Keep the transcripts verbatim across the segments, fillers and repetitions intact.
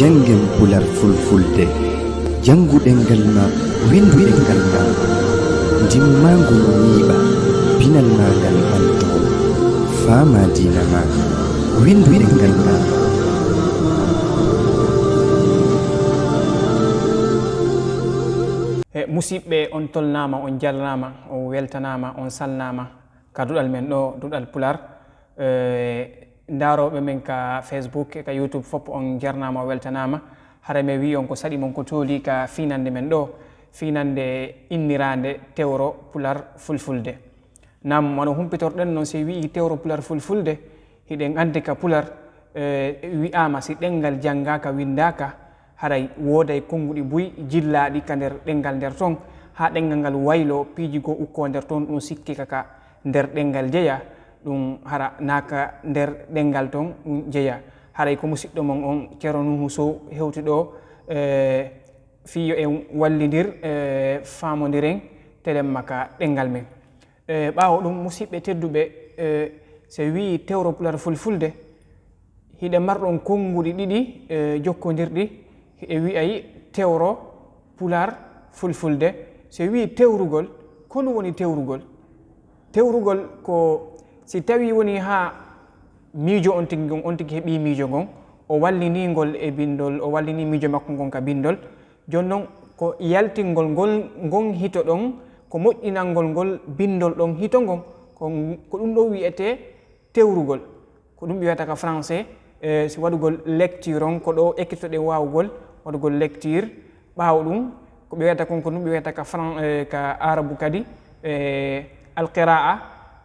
Janngen pular fulfulde. Janngu ɗemngal ma, winndu ɗemngal ma. Ndimma ngu ñiiɓa, pinal ma ngal ɓanto. Faama diina ma, winndu ɗemngal ma. E musiɓɓe, on tolnaama, on jalnaama, on weltanaama, on salnaama ka duɗal men ɗo, duɗal pular. E, ndarooɓe men ka Facebook e ka YouTube fof, on jarnaama, on weltanaama. Hara mi wii on ko saɗi mon ko tooli ka finande men ɗo, finande innirande tewro pular fulfulde. Nam, wano humpitorɗen non, si wii tewro pular fulfulde, hiɗen anndi ka pular, e, wi'aama si ɗemngal janngaaka, winndaaka, haray wooday konnguɗi buy jillaaɗi ka nder ɗemngal nder ton, haa ɗemngal ngal wayloo, piiji goo ukkoo nder ton, ɗum sikke ka ka nder ɗemngal jeyaa, ɗum hara naa ka nder ɗemngal ton ɗum jeyaa. Haray ko musiɗɗo mon on, Ceerno Nuuhu Sow, hewti ɗo, e, fii yo en wallindir, e, faamondiren telemma ka ɗemngal men. E, ɓaawo ɗum, musiɓɓe tedduɓe, e, si wii tewro pular fulfulde, hiɗe marɗon konnguɗi ɗiɗi, e, jokkondirɗi, hiɗe wi'ay tewro pular fulfulde. Si wii tewrugol, ko ɗum woni tewrugol? Tewrugol ko si tawii woni haa miijo on tigi ngon, on tigi heɓii miijo ngon, o wallinii ngol e binndol, o wallinii miijo makko ngon ka binndol. Jooni non, ko yaltingol ngol, ngon hito ɗon, ko moƴƴinangol ngol binndol ɗon hito ngon, ko, ko ɗum ɗon wi'etee tewrugol. Ko ɗum ɓe wi'ata ka français, e, si waɗugol lecture on, ko ɗo ekkitoɗen waawugol waɗugol lecture. Ɓaawo ɗum, ko ɓe wi'ata kon, ko ɗum ɓe wi'ata ka fran-, e, ka arabu kadi, e, alqira'a,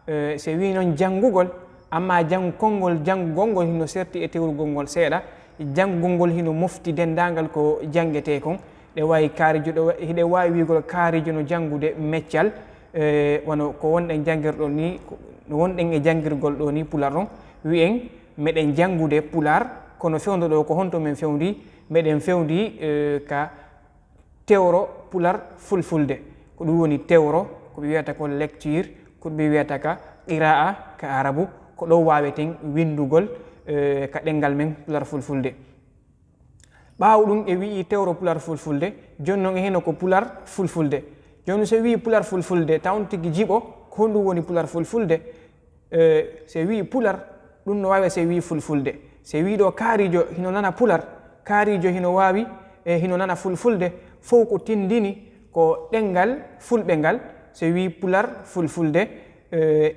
e, si wii non janngugol, amma jang-, konngol janngugol ngol hino serti e tewrugol ngol seeɗa, janngugol ngol hino mofti denndaangal ko janngetee kon. Ɗe waawi kaarijo, ɗe wa-, hiɗe waawi wi'ugol kaarijo no janngude meccal, e, wano ko wonɗen janngirɗon nii, ko, no wonɗen e janngirgol ɗoo nii pular on, wi'en meɗen janngude pular, kono fewndo ɗoo ko honto men fewndi? Meɗen fewndi, e, ka tewro pular fulfulde. Ko ɗum woni tewro, ko ɓe wi'ata ko lecture, ko ɓe wi'ata ka qira'a ka arabu, ko ɗo waaweten winndugol, e, ka ɗemngal men pular fulfulde. Ɓaawo ɗum e wi'i tewro pular fulfulde, jooni non e hino ko pular fulfulde. Jooni so wi'i pular fulfulde, taw on tigi jiɓo, ko honɗum woni pular fulfulde? E, si wi'i pular, ɗum no waawi si wi'i fulfulde. Si wi'i ɗo kaarijo hino nana pular, kaarijo hino waawi, e, hino nana fulfulde, fow ko tindini ko ɗemngal fulɓe ngal, si wi'i pular fulfulde, e,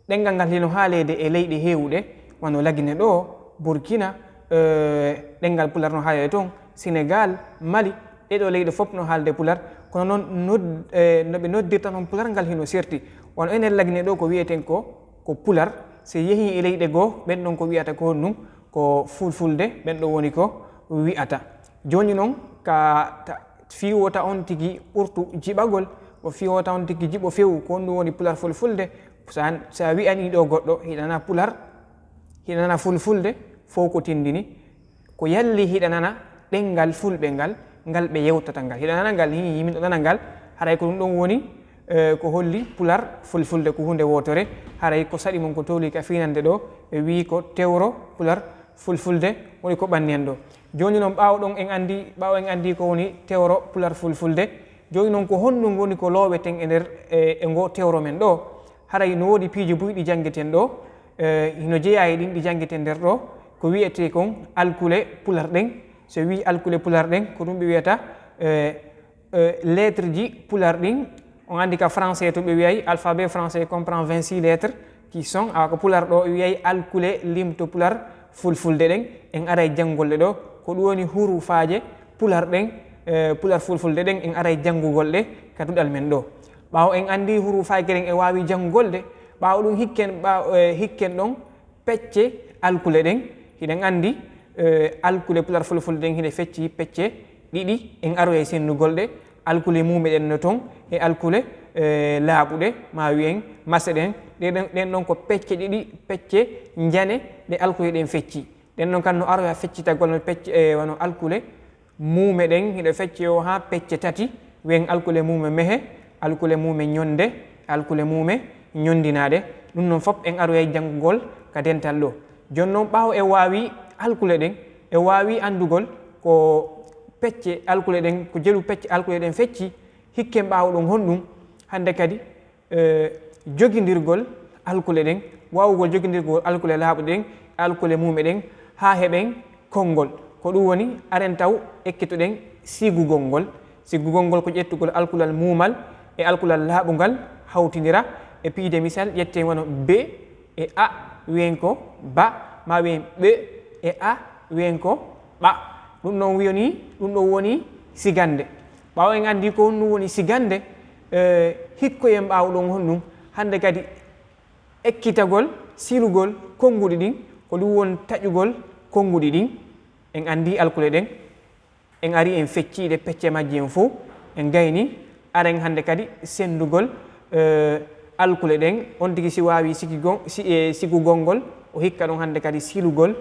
ɗemngal ngal hino haaleede e leyɗe heewuɗe, wano Lagine ɗo, Burkina, e, ɗemngal pular no haaleede ton, Senegal, Mali, ɗee ɗoo leyɗe fof no haalde pular, kono non nod-, e, no ɓe noddirta non pular ngal hino serti. Wano enen Lagine ɗo ko wi'eten ko, ko pular, si yehii e leyɗe goo, ɓen ɗon ko wi'ata ko honɗum? Ko fulfulde, ɓen ɗo woni ko wi'ata. Jooni non, ka ta-, fii wota on tigi ɓurtu jiɓagol, o fii wota on tigi jiɓo few, ko honɗum woni pular fulfulde? Sa, sa wi'anii ɗo goɗɗo, hiɗa nana pular, hiɗa nana fulfulde, fow ko tindini. Ko yalli hiɗa nana ɗemngal fulɓe ngal, ngal ɓe yewtata ngal. Hiɗa nana ngal, hii, miɗo nana ngal, haray ko ɗum ɗon woni, e, ko holli pular fulfulde ko huunde wootore, haray ko saɗi mon ko tooli ka finande ɗo, ɓe wi'i ko tewro pular fulfulde woni ko ɓanni en ɗo. Jooni non ɓaawo ɗon en anndi, ɓaawo en anndi ko woni tewro pular fulfulde, jooni non ko honɗum woni ko looweten e nder, e, e ngo tewro men ɗo? Haray no woodi piiji buy ɗi janngeten ɗo, e, hino jeyaa e ɗin ɗi janngeten nder ɗo, ko wi'etee kon alkule pular ɗen. So wi'i alkule pular ɗen, ko ɗum ɓe wi'ata, e, e, lettre ji pular ɗin. On anndi ka français to ɓe wi'ay alphabet français comprend vingt-six lettres qui sont, awa ko pular ɗo wi'ay alkule limto pular fulfulde ɗen. En aray janngol ɗe ɗo, ko ɗum woni hurufaaje pular ɗen, e, pular fulfulde ɗen, en aray janngugol ɗe ka duɗal men ɗo. Ɓaawo en anndi hurufaaje ɗen e waawi janngugol ɗe, ɓaawo ɗum hikken, ɓaawo, e, hikken ɗon pecce alkule ɗen. Hiɗen anndi, e, alkule pular fulfulde ɗen hiɗe fecci pecce ɗiɗi, en aroyay senndugol ɗe, alkule muume ɗen no ton, e alkule, e, laaɓuɗe, ma wi'en mase ɗen. Ɗe ɗen, ɗen ɗon ko pecce ɗiɗi, pecce njane ɗe alkule ɗen fecci. Ɗen ɗon kan no aroya feccitagol no pecce, e, wano alkule muume ɗen hiɗe fecce o haa pecce tati, wi'en alkule muume mehe, alkule muume ñonde, alkule muume ñondinaaɗe. Ɗum non fof en aroyay janngugol ka dental ɗo. Jooni non ɓaawo e waawi alkule ɗen, e waawi anndugol Ko pecce alkule ɗen, ko jelu pecce alkule ɗen fecci, hikken ɓaawo ɗum honɗum? Hannde kadi, eh, jogindirgol alkule ɗen, waawugol jogindirgol alkule laaɓuɗe ɗen, alkule muume ɗen, haa heɓen konngol. Ko ɗum woni, aren taw ekkitoɗen sigugol ngol. Sigugol ngol ko ƴettugol alkulal muumal e alkulal laaɓungal, hawtindira e piyde misal, ƴetten wano be e a, wiyen ko ba, ma wiyen ɓe e a, wiyen ko ɓa. Ɗum ɗon wiyoni, ɗum ɗon woni sigande. Ɓaawo en anndi ko honɗum woni sigande, eh, hikkoyen ɓaawo ɗon honɗum? Hannde kadi ekkitagol, silugol konnguɗi ɗin, ko ɗum woni taƴugol konnguɗi ɗin. En anndi alkule ɗen. En ari en fecci ɗe pecce majji en fow, en gayni, aren hannde kadi senndugol, eh, alkule ɗen. On tigi si waawi sikigo-, si-, eh, sigugol ngol, o hikka ɗon hannde kadi silugol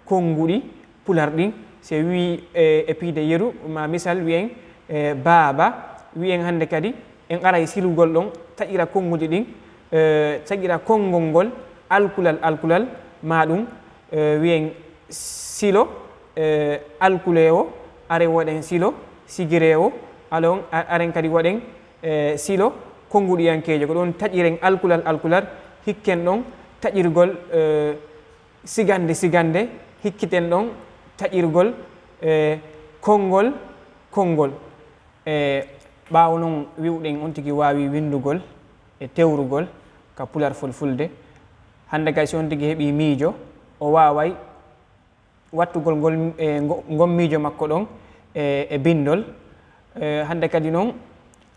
konnguɗi pular ɗin. Si wii, eh, e piide yeru, ma misal wiyen, eh, baaba, wiyen hannde kadi en aray silugol ɗon, taƴira konnguɗi ɗin, eh, taƴira konngol ngol alkulal, alkulal, ma ɗum, eh, wiyen silo, eh, alkuleewo, aren waɗen silo sigireewo, alon, a-, aren kadi waɗen, eh, silo konnguɗiyankeejo. Ko ɗon taƴiren alkulal, alkulal, hikken ɗon taƴirgol, eh, sigande, sigande, hikkiten ɗon taƴirgol, eh, konngol, konngol. E ɓaawo non wi'uɗen on tigi waawi winndugol e tewrugol ka pular fulfulde. Hannde kadi si on tigi heɓii miijo, o waaway wattugol ngol, e, ngo-, ngon miijo makko ɗon e, e binndol. E, hannde kadi non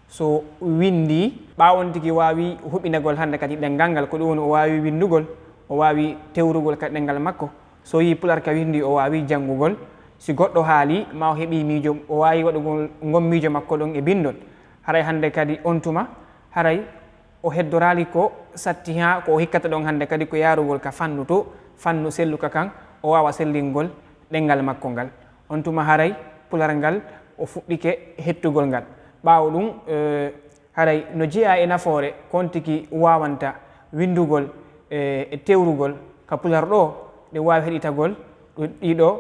so winndii, ɓaawo on tigi waawi huɓinagol hannde kadi ɗemngal ngal, ko ɗum woni o waawi winndugol, o waawi tewrugol ka ɗemngal makko. So yii pular ka winndi, o waawi janngugol. Si goɗɗo haali, ma o heɓii miijo, o waawi waɗugol ngon miijo makko ɗon e binndol. Haray hannde kadi on tuma, haray o heddoraali ko satti haa ko o hikkata ɗon hannde kadi ko yaarugol ka fannu to, fannu selluka kan, o waawa sellingol ɗemngal makko ngal. On tuma haray pular ngal o fuɗɗike hettugol ngal. Ɓaawo ɗum, eh, haray no jeyaa e nafoore ko on tigi waawanta winndugol, eh, e tewrugol ka pular ɗo, ɗe waawi heɗitagol ɗo, ɗiɗo,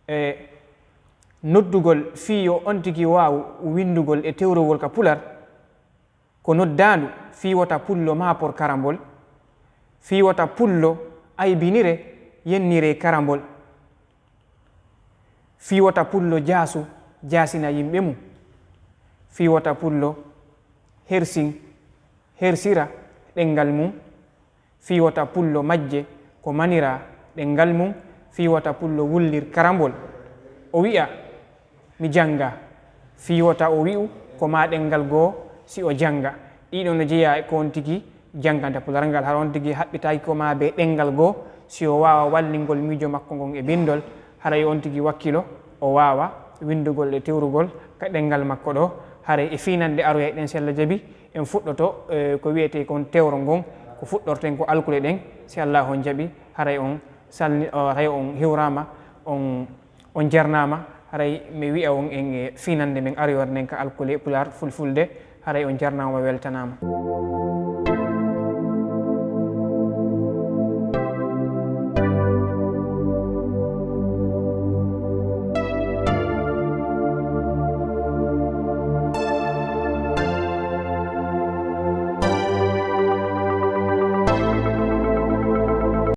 eh, noddugol fii yo on tigi waawu winndugol e tewrugol ka pular, ko noddaandu fii wota pullo maa por karambol, fii wota pullo aybinire, yennire karambol. Fii wota pullo jaasu, jaasina yimɓe mum. Fii wota pullo hersin, hersira ɗemngal mum. Fii wota pullo majje ko manira ɗemngal mum. Fii wota pullo wullir karambol. O wi'a, "Mi jannga." Fii wota o wi'u ko maa ɗemngal goo si o jannga. Ɗiɗo no jeyaa e ko on tigi jannganta pular ngal. Hara on tigi haɓɓitaaki ko maa bee ɗemngal goo, si o waawa wallingol miijo makko ngon e binndol, haray on tigi wakkilo, o waawa winndugol e tewrugol ka ɗemngal makko ɗo. Haray e fiinannde aroyay ɗen, si Allah jaɓi, en fuɗɗoto, eh, ko wi'etee kon tewro ngon, ko fuɗɗorten ko alkule ɗen, si Allah on jaɓi, haray on salni-, o, haray on hiwraama, on, on jarnaama, haray mi wi'a on en e fiinannde men aroyore nden ka alkule pular fulfulde, haray on jarnaama, weltanaama.